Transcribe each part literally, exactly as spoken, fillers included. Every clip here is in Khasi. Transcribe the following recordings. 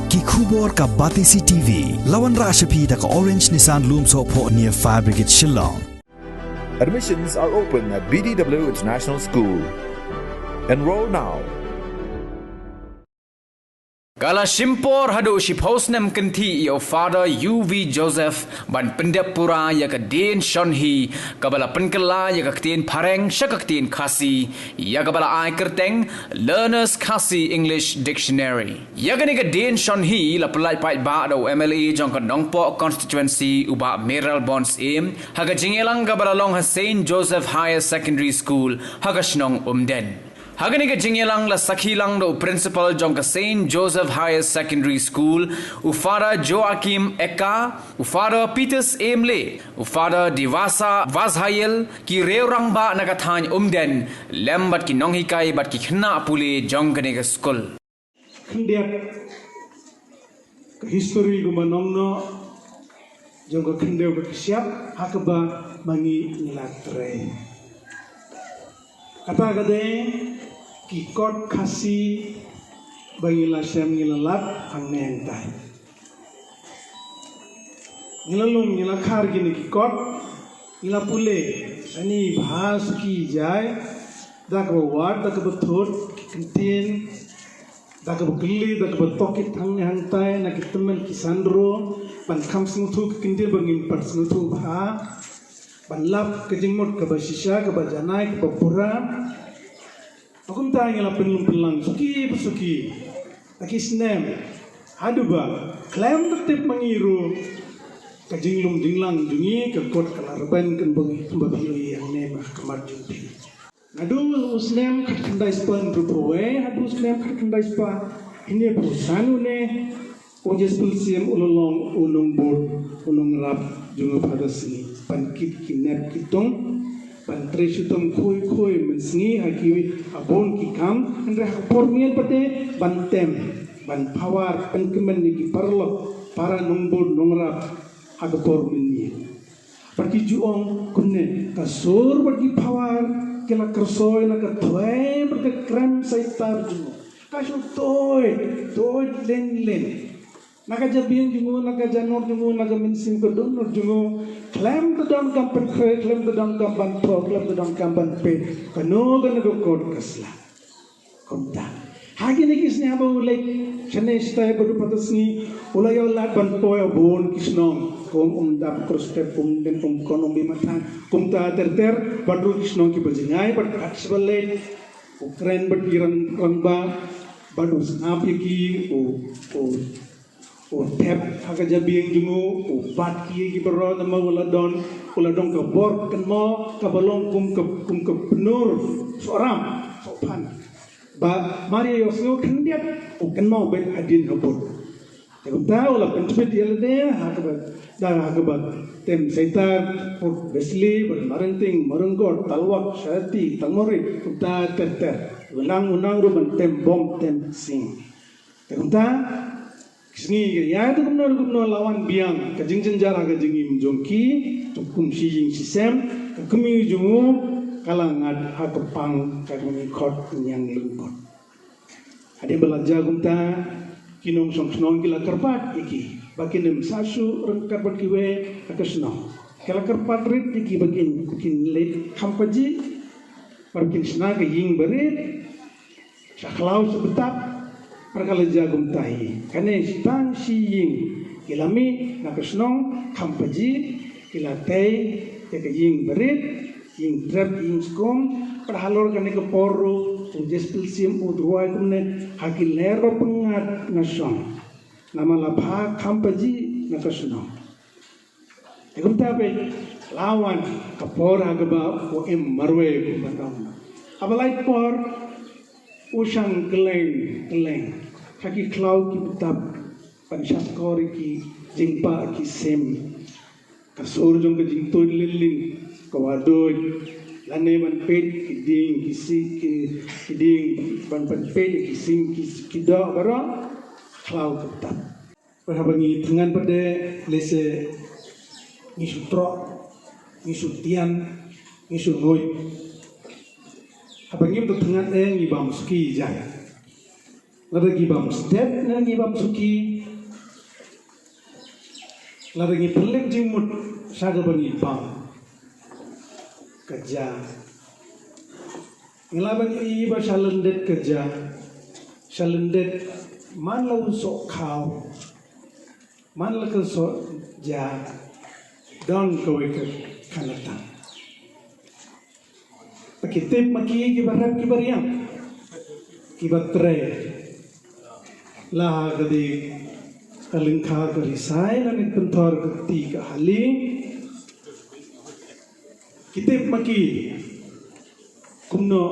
Ki khubor ka Batesi T V. La wanrah sha phi da ka Orange Nissan Lumsohphoh near Fire Brigade Shillong. Admissions are open at B D W International School. Enroll now. Ka la shim por haduh shiphew snem kynthih ïa u Father U V Joseph ban pyndep pura ïa ka dien shon hi kaba la pynkylla ïa ka ktien Phareng sha ka ktien Khasi, ïa kaba la ai kyrteng Learner's Khasi English Dictionary. Ïa kane ka dien shon hi la pyllait paidbah da u M L A jong ka Nongpoh Constituency u Bah Mayralborn Syiem ha ka jingïalang kaba la long ha Saint Joseph Higher Secondary School ha ka shnong Umden. Ha kane ka jingïalang la sakhi lang da u Principal jong ka Saint Joseph Higher Secondary School, u Father Joachim Eka, u Father Peter Syiem Leh, u Father Divasa Vazhael, ki riew rangbah na ka thaiñ Umden, lem bad ki nonghikai bad ki khynnah pule jong kane ka skul. Khyndiat ka history kumba nongno jong ka khyndew ka ksiap ha kaba ma ngi ngi la trei. Kata ka dei ki kot Khasi ba ngi la shem ngi la lap hangne hangtai. Ngi la lum ngi la khar kine ki kot, ngi la pule, ani bha suki jai, da kaba wad, da kaba thut, ki kyntien, da kaba kylli, da kaba tokit hangne hangtai, na ki tymmen ki sanro, ban kham sngewthuh ki kyntien ba ngim pat sngewthuh bha, ban lap ka jingmut kaba shisha, kaba janai, kaba pura. Ba kumta ngi la pynlum pynlang suki pa suki. Da ki snem haduh ba khlem da tip ma ngi ruh ka jinglum jinglang jong ngi ka kot ka la rben kan ba ngi kumba phi ïohi hangne ma ka mat jong phi. Naduh u snem khatkhyndai spah hynriewphew wei haduh u snem khatkhyndai spah hynñiewphew san une u Jasper Syiem u la long u nongbud u nongrap jong u Phadar Sngi ban kit ki nep ki tong ban trei shitom khuid khuid mynsngi ha ki ha bun ki kam hynrei ha ka por miet pat de ban tem ban pawar pynkmen ïa ki paralok para nongbud nongrap ha ka por mynmiet. Bad ki ju ong kumne ka sur bad ki pawar ki la kyrsoi na ka thwei bad ka krem saitar jong u. Ka shu toi toi len len na ka jabieng jong u, na ka janor jong u, na ka mynsiem ka dohnud jong u. Khlem te donkam pynkhreh, khlem te donkam ban thoh, khlem te donkam ban peit kano kano ka kot ka sla. Kumta ha kine ki sngi haba u leit shane shatai bad u Phadar Sngi u la ïoh lad ban poi ha bun ki shnong kum Umdap, Krustep, Umden, Umkon, Umbimathang, kumta ter ter bad ruh ki shnong kiba jngai bad kat shaba leit u kren bad ki rangbah bad u sngap ïa ki, u u u thep ha ka jabieng jong u, u bat ki ïa ki baroh namar u la don u la don ka bor kynmaw kaba long kum ka kum ka pynur sohram sohphan. Ba mar ïa u sngew khyndiat u kynmaw beit hadien habud. Te kumta u la pyntbit ïa lade ha kaba da ha kaba tem saitar, put Wesley bad Maringting, Maringgot, Talwak, Sharati, Tangmori, kumta ter ter. U nang u nang ruh ban tem bom tem sing. Te kumta ki sngi ka ïa te kumno kumno la wan biang ka jingjynjar ha ka jingim jong ki. Te kum shi ïing shi sem ka kmie jong u ka la ngat ha ka pang ka kmie khot ñiang lyngkot. Hadien ba la jia kumta ki nongshong shnong ki la kyrpad ïa ki ba kin ym sa shu ryngkat bad kiwei ha ka shnong. Ki la kyrpad rit ïa ki ba kin kin leit kham paji ba kin shna ka ïing barit sha khlaw sha btap. Bad ka la jia kumta hi kane shi tang shi ïing ki la mih na ka shnong kham paji ki la tei ïa ka ïing barit, ïing trep, ïing skum. Bad halor kane ka por ruh u Jasper Syiem u duwai kumne ha ki lyer ba pyngngad nga shong namar la bha kham paji na ka shnong. Te kumta beit la wan ka por ha kaba u im marwei kumba ong. Haba lait por u shang kylleng kylleng ha ki khlaw ki btap ban shah kor ïa ki jingpah ki sim. Ka sur jong ka jingtuid lynlyn ka wad duid lane ban peit ki dieng ki si ki dieng ban ban peit ki sim ki doh baroh khlaw ka btap. Bad haba ngi thngan pat de lehse ngi shu troh, ngi shu tian, ngi shu nuid. Haba ngim da thngan de ngi bam suki jai. Lada ngi bam stet ne ngi bam suki Lada ngi pynlip jingmut sha kaba ngi pang, ka ja. Ngi lah ban ïohi ba sha lyndet ka ja, sha lyndet man la u soh khaw, man la ka soh ja, don kawei ka khanatang. Ba ki tip ma ki kiba rep kiba riang, kiba trei. La ha ka dei ka lyngkha ka risai lane pynthor ka kti ka hali. Ki tip ma ki kumno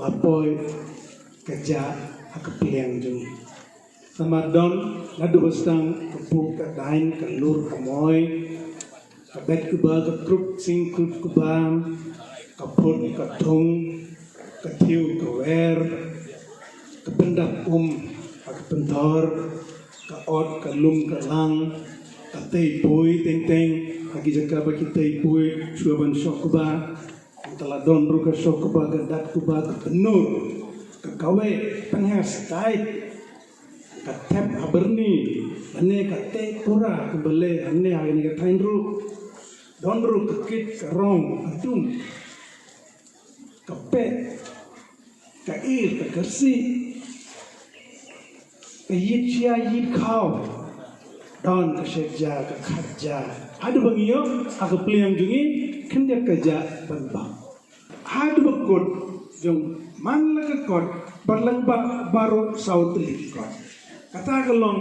la poi ka ja ha ka pliang jong ngi. Namar don naduh ba sdang ka puk ka dain ka lur ka moi, ka bet kuba, ka kruk sing kruk kuba, ka phut ka thung, ka thiew ka wer, ka pyndap um, ka pynthor, ka ot ka lum ka lang, ka tei pui teng teng, ha ki jaka ba ki tei pui shuwa ban shoh kuba, ka la don ruh ka shoh kuba, ka dat kuba, ka pynur, ka kawei, pynher stai, ka thep ha byrni, lane ka teh pura, kumba leh hangne ha kane ka thaiñ ruh. Don ruh ka kit ka rong, ka dum, ka pet, ka ir, ka kyrsi, ka yit shia yit khaw. Don ka shet ja, ka khat ja. Haduh ba ngi ïoh ha ka pliang jong ngi, khyndiat ka ja ban bam. Haduh ba kut jong man la ka kot, bad lang ba baroh saw tylli ki kot. Kata ka long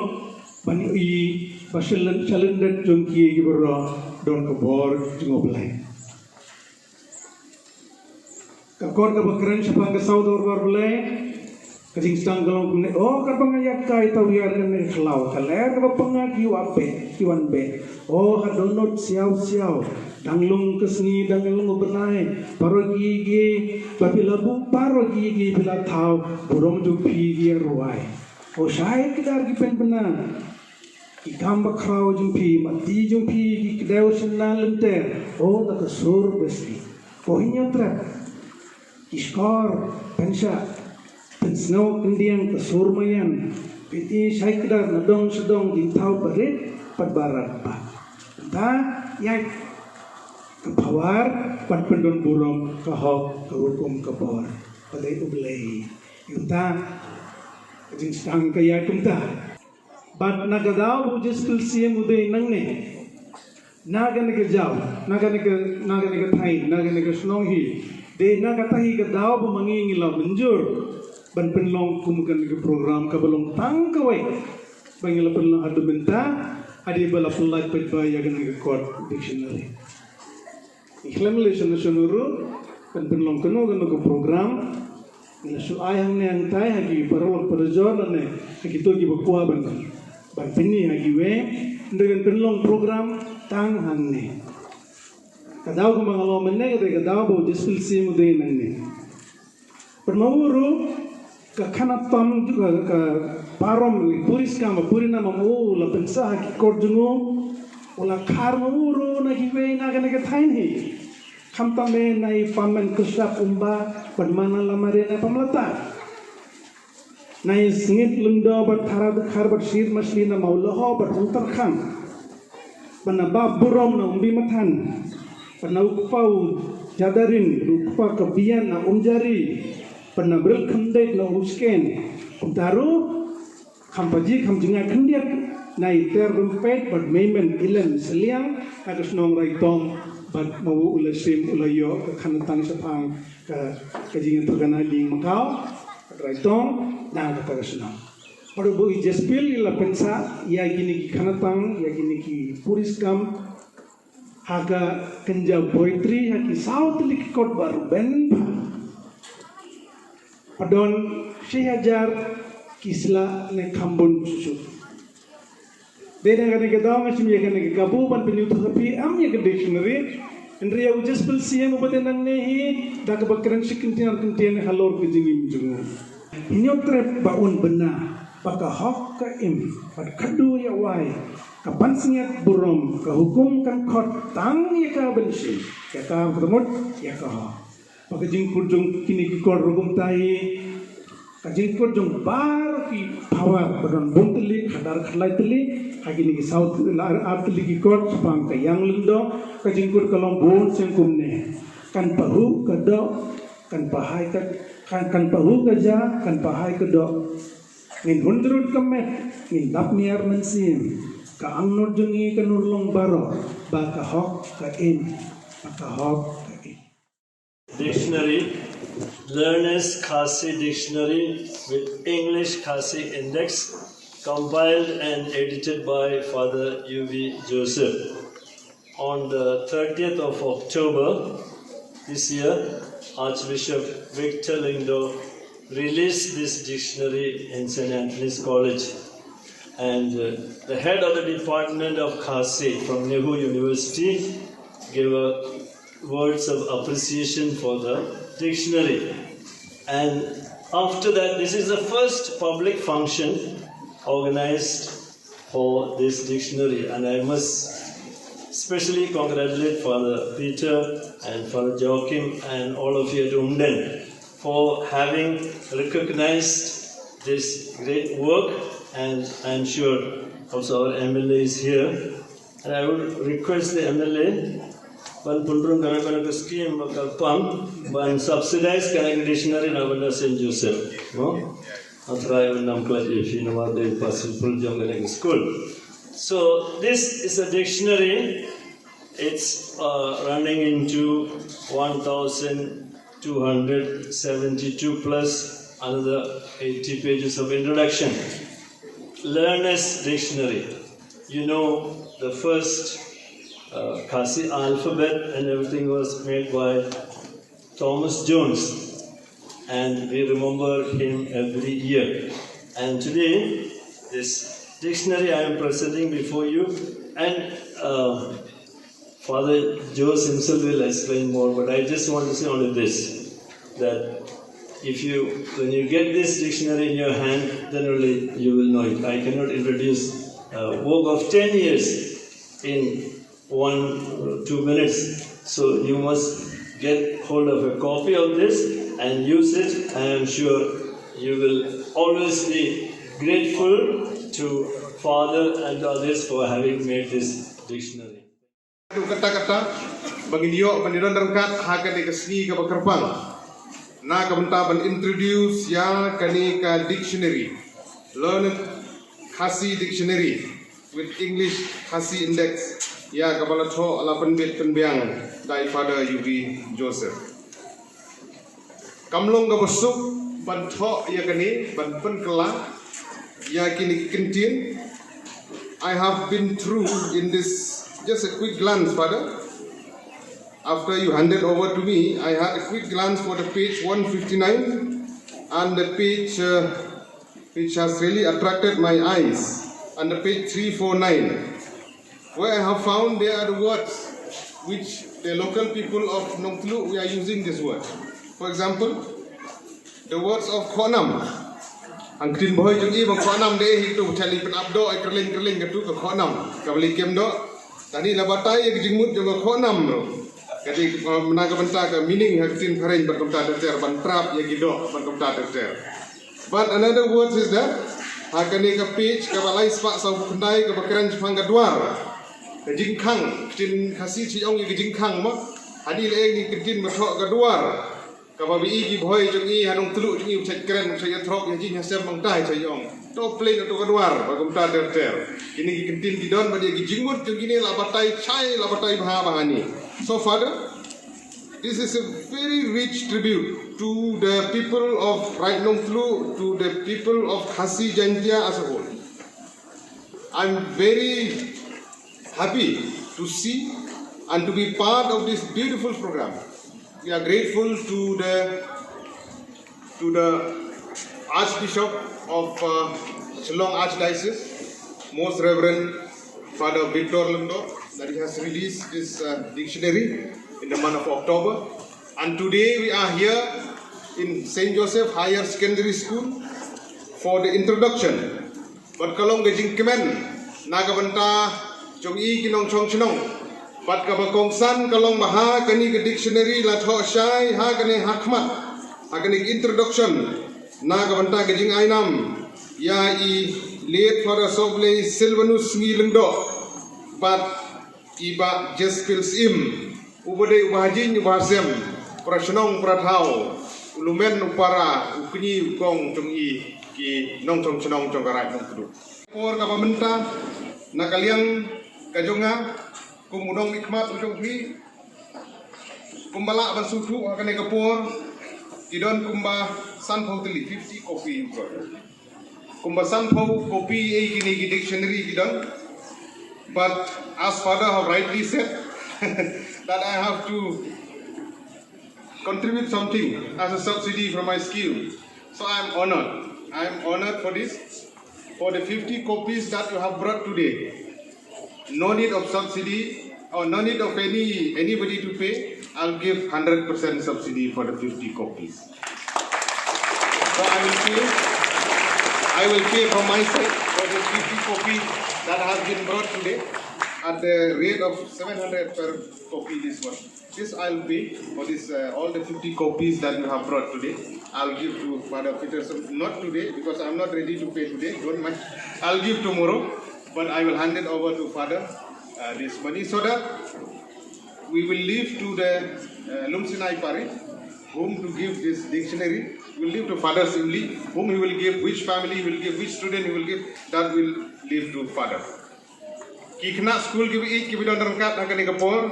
ban ïohi ba sha lyndet jong ki, ki baroh don ka bor jong U Blei. Ka kot kaba kren shaphang ka saw dorbar Blei. Ka jingsdang ka long kumne, o, kaba nga ïaid kai tawiar kane ka khlaw, ka ler kaba panga ki wan beh, ki wan beh. O, ha dohnud siaw siaw, dang lung ka sngi, dang lung u bnai, baroh ki ki ba phi la buh, baroh ki ki phi la thaw, burom jong phi ki ïa rwai. O, shai kdar ki pynbna ki kam bakhraw jong phi, mati jong phi ki kdew shynna lynter, o, na ka sur besti. Ko Hynñiewtrep, ki shkor, pynshah, pynsngew kyndiang ka sur maïan, pynti shai kdar na dong sha dong, jingthaw barit bad barat ba. Nta ïaid ka pawar bad pyndon burom, ka hok, ka hukum, ka bor, ba dei U Blei. Nta ka jingsdang ka ïaid kumta. Bad na ka daw ba u Jaspil Syiem u dei nangne, na kane ka jaw, na kane ka, na kane ka thaiñ, na kane ka shnong hi, dei na kata hi ka daw ba ma ngi ngi la mynjur ban pynlong kum kane ka program kaba long tang kawei ba ngi la pynlong haduh mynta, hadien ba la pynlait paidbah ïa kane ka kot dictionary. Ngi khlem leit shano shano ruh ban pynlong kano kano ka program, ngi la shu ai hangne hangtai ha ki paralok parajor lane ha kito kiba kwah ban, ban pyni ha kiwei. Ynda kan pynlong program tang hangne. Ka daw kaba nga long mynne ka dei ka daw ba u Jaspil Syiem u dei nangne. Bad ma u ruh ka khana tam, ka, ka parom, puriskam, puriskam ma u la pynsah ha ki kot jong u, u la khar ma u ruh na kiwei na kane ka thaiñ hi. Khamtam eh na i Pamen Kyrsap Umba bad Mana Lamare na Pamlata, na i Sngit Lyngdoh bad Thara Dkhar bad Shir Mashli na Mawlahoh bad Umtyrkhang, bad na Bah Burom na Umbi Mathan, bad na u kpa u Jadarin, bad u kpa ka Bian na Umjari, bad na Bril Khymdeit na Umsken. Kumta ruh kham paji kham jngai khyndiat na i Ter Rympeit bad Meimen Ilen Sliang na ka shnong Raitong, bad ma u u la shim u la ïoh ka khanatang shaphang ka, ka jingïathuhkhana lyngba ka Raitong na kata ka shnong. Bad u Jaspil i la pynsah ïa kine ki khanatang, ïa kine ki puriskam ha ka kynja poetry ha ki saw tylli ki kot baroh, bun bha. Ba don shi hajar ki sla ne kham bun shuh shuh. Dei na kane ka daw nga shim ïa kane ka kabu ban pynïathuh ha phi, em ïa ka dictionary. Hynrei ïa u Jaspil Syiem uba dei nangne hi, da kaba kren shi kyntien ar kyntien halor ka jingim jong u. Hynñiewtrep ba un bna, ba ka hok ka im, bad khadduh ïa wai, ka pansngiat burom, ka hukum kan khot tang ïa ka ban shim, ïa ka kyrmut, ïa ka hok. Ba ka jingkut jong kine ki kot ruh kumta hi, ka jingkut jong bar Power ba don bun tylli, khadar khatlai tylli, ha kine ki saw tylli, ar tylli ki chord shaphang ka Ïang Lyngdoh. Ka jingkut ka long bun sien kumne: kan pahuh ka doh, kan pahai ka, kan, kan pahuh ka ja, kan pahai ka doh. Ngin hun jrut ka met, ngin dap miar mynsiem. Ka angnud jong ngi kan urlong baroh, ba ka hok ka im, ba ka hok ka im. Dictionary, Learner's Khasi Dictionary with English Khasi Index, compiled and edited by Father U V Joseph. On the thirtieth of October this year, Archbishop Victor Lyngdoh released this dictionary in Saint Anthony's College. And uh, the head of the Department of Khasi from NEHU University gave a words of appreciation for the dictionary. And after that, this is the first public function organized for this dictionary, and I must specially congratulate Father Peter and Father Joachim and all of you at Umden for having recognized this great work, and I'm sure also our M L A is here. And I would request the M L A ban pynrung kane, kane ka scheme ba kyrpang ban subsidize kane ka dictionary na ka bynta Saint Joseph, no? Nga tharai un ym khlad ïa phi namar dei ka principal jong kane ka school. So this is a dictionary. It's uh, running into one thousand two hundred seventy-two plus another eighty pages of introduction. Learner's Dictionary. You know, the first uh, Khasi alphabet and everything was made by Thomas Jones, and we remember him every year. And today, this dictionary I am presenting before you, and uh, Father Jones himself will explain more, but I just want to say only this, that if you, when you get this dictionary in your hand, then only you will know it. I cannot introduce a work of ten years in one, two minutes. So you must get hold of a copy of this and use it. I am sure you will always be grateful to Father and others for having made this dictionary. Kata kata, ba ngin ïoh ban ïadon ryngkat ha kane ka sngi kaba kyrpang na ka bynta ban introduce ïa kane ka dictionary, Learned Khasi Dictionary with English Khasi Index, ïa kaba la thoh, la pynbit pynbiang da i Father U V Joseph. Kam long kaba suk ban thoh ïa kane, ban pynkylla ïa kine ki kyntien. I have been through in this, just a quick glance, Father. After you handed over to me, I had a quick glance for the page one fifty-nine and the page uh, which has really attracted my eyes, and the page three four nine, where I have found there are the words which the local people of Nongtluh, we are using this word. For example, the words of khonam. Hang ktien Bhoi jong i ba khonam de hi tu, chali pynap doh, ai kyrling kyrling katu ka khonam. Ka bali kem doh. Tani la batai ïa ka jingmut jong ka khonam ruh. Kati, uh, na ka bynta ka meaning ha ka ktien phareng bad kumta ter ter, ban trap ïa ki doh bad kumta ter ter. But another word is that, ha kane ka page kaba lai spah saw phew khyndai kaba kren shaphang ka dwar. Ka jingkhang, ktien Khasi chi ong ïa ka jingkhang mo. Hani leh ïa kane ka ktien ba thoh ka dwar. Kaba ba i ki Bhoi jong i ha Nongtluh jong i u chait kren, u chait ïathrok ïa jingïasem, bangta i chait ong. To plain to ka dwar, ba kumta ter ter. Kine ki kyntien ki don bad ïa ki jingmut jong kine la batai chai, la batai bha bha hani. So Father, this is a very rich tribute to the people of Raid Nongtluh, to the people of Khasi Jaintia as a whole. I'm very happy to see and to be part of this beautiful program. We are grateful to the to the Archbishop of uh, Shillong Archdiocese, Most Reverend Father Victor Lyngdoh, that he has released this uh, dictionary in the month of October. And today we are here in Saint Joseph Higher Secondary School for the introduction. Bad ka long ka jingkmen na ka bynta jong i ki nongshong shnong. Bad kaba kongsan ka long ba ha kane ka dictionary la thoh shai ha kane ha khmat, ha kane ka introduction, na ka bynta ka jingainam Ïa i late Father Sohblei Silvanus Sngi Lyngdoh bad i Bah Jespil Syiem, uba dei uba ha jiñ uba ha sem, para shnong para thaw, u lum u para, u kñi u kong jong i, ki nongchong shnong jong ka Raid Nongkduh. Por kaba mynta, na ka liang ka jong nga, kum u nongmihkhmat u jong phi, kumba lah ban sngewthuh ha kane ka por, ki don kumba sanphew tylli, fifty copy, kumba sanphew copy, eh, kine ki dictionary ki don. But as Father have rightly said, that I have to contribute something as a subsidy from my scheme. So I am honored. I am honored for this, for the fifty copies that you have brought today. No need of subsidy or no need of any, anybody to pay. I'll give hundred percent subsidy for the fifty copies. So I will pay, I will pay from my side for the fifty copies that have been brought today at the rate of seven hundred per copy this one. This I'll pay for this, uh, all the fifty copies that you have brought today. I'll give to Father Peterson, not today, because I'm not ready to pay today. Don't mind. I'll give tomorrow, but I will hand it over to Father, uh, this money, so that we will leave to the, uh, Lumsinai Parish whom to give this dictionary. We'll leave to Father Simli, whom he will give, which family he will give, which student he will give, that will leave to Father. Ki khynnah skul kiba ïeit kiba don ryngkat ha kane ka por.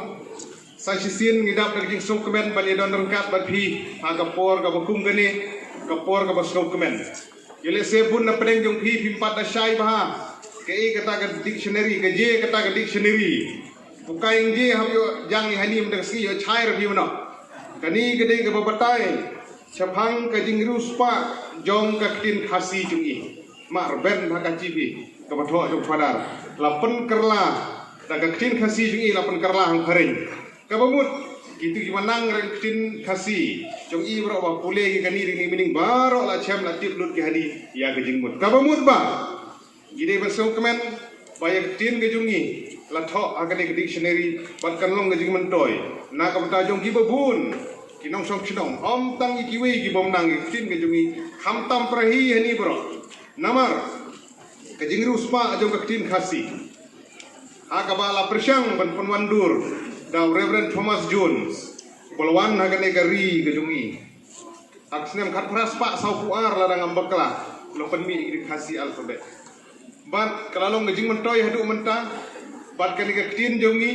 Sa shisien ngi dap da ka jingsngewkmen ban ïadon ryngkat bad phi ha ka por kaba kum kane, ka por kaba sngewkmen. Ïa lehse bun na pdeng jong phi phim pat da shai bha kaei kata ka dictionary, kaei kata ka dictionary. Phi kai ngi hap ïoh jang ïa hani mynta ka sngi, ïoh shai ruh phi mynno. Kane ka dei kaba batai shaphang ka jingriewspah jong ka ktien Khasi jong ngi. Mah rben ha ka G B kaba thoh jong Father. La pynkylla da ka ktien Khasi jong ngi, la pynkylla hangphareng. Kaba mut, kito kiba nang reng ktien Khasi jong ngi baroh ba pule ki kane ri ni, meaning baroh la shem la tip lut ki hani ïa ka jingmut. Kaba mut ba ngi dei ban sngewkmen ba ïa ka ktien ka jong ngi la thoh ha kane ka dictionary bad kan long ka jingmyntoi na ka bynta jong kiba bun ki nongshong shnong, ym tang ïa kiwei ki bym nang ïa ka ktien ka jong ngi, khamtam para hi hani baroh. Namar ka jingriewspah jong ka ktien Khasi, ha kaba la pyrshang ban pynwandur da u Reverend Thomas Jones, uba la wan ha kane ka ri ka jong ngi ha ka snem khatphra spah sawphew ar, lada ngam bakla, u la pynmih ïa ka Khasi alphabet. Bad ka la long ka jingmyntoi haduh mynta, bad kane ka ktien jong ngi,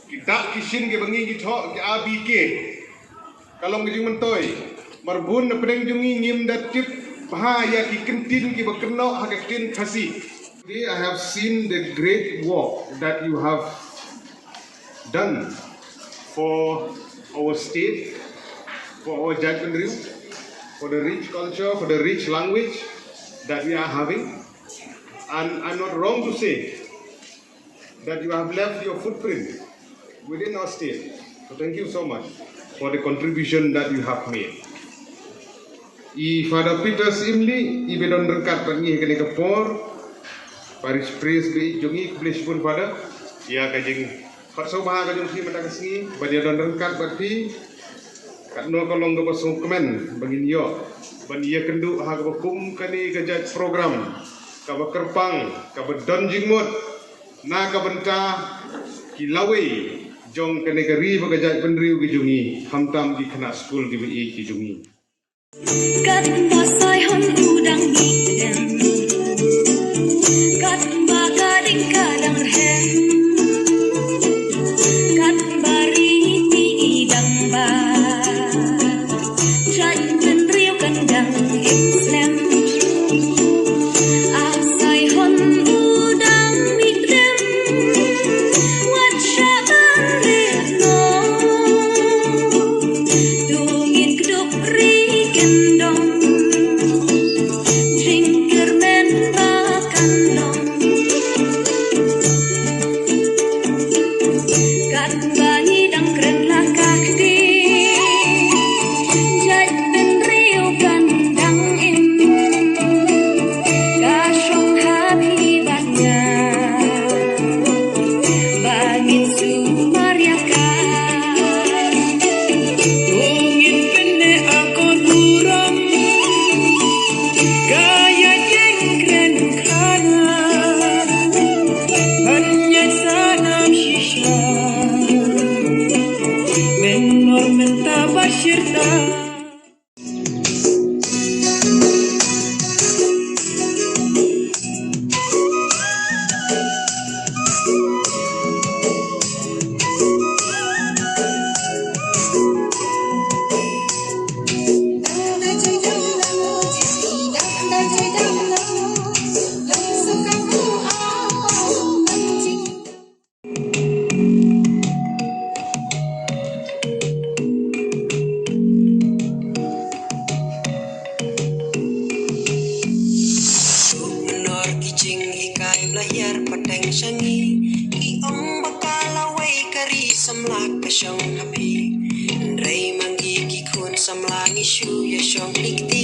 ki dak ki shin kiba ngi ngi thoh, ki A B K, ka long ka jingmyntoi. Namar bun na pdeng jong ngi ngim da tip bha ïa ki kyntien kiba kynnoh ha ka ktien Khasi. Today I have seen the great work that you have done for our state, for our Jaidbynriew, for the rich culture, for the rich language that we are having. And I'm not wrong to say that you have left your footprint within our state. So thank you so much for the contribution that you have made. I Father Peter Syiemlieh, iba don ryngkat bad ngi ha kane ka por, Parish Priest ba ïeit jong ngi, khublei shibun Father ïa ka jingpyrshang bha ka jong phi mynta ka sngi ban ïadon ryngkat bad phi. Katno ka long kaba sngewkmen ba ngin ïoh ban ïakynduh ha kaba kum kane ka jait program kaba kyrpang, kaba don jingmut na ka bynta ki lawei jong kane ka ri bad ka jaitbynriew ka jong ngi, khamtam ki khynnah skul kiba ïeit ki jong ngi. Katba Saihon u dang mih dem, katba ka ding ka dang rhem, katba ri mih i dang ba, jaitbynriew kan dang im slem. Ah Saihon u dang mih dem, wat shah ban leh noh. To ngin kdup ri kyndong, jing la hiar pateng sha ngi. Ngi ong ba ka lawei ka ri samla ka shong ha phi. Hynrei ma ngi ki khun samla ngi shu ïa shong kti kti.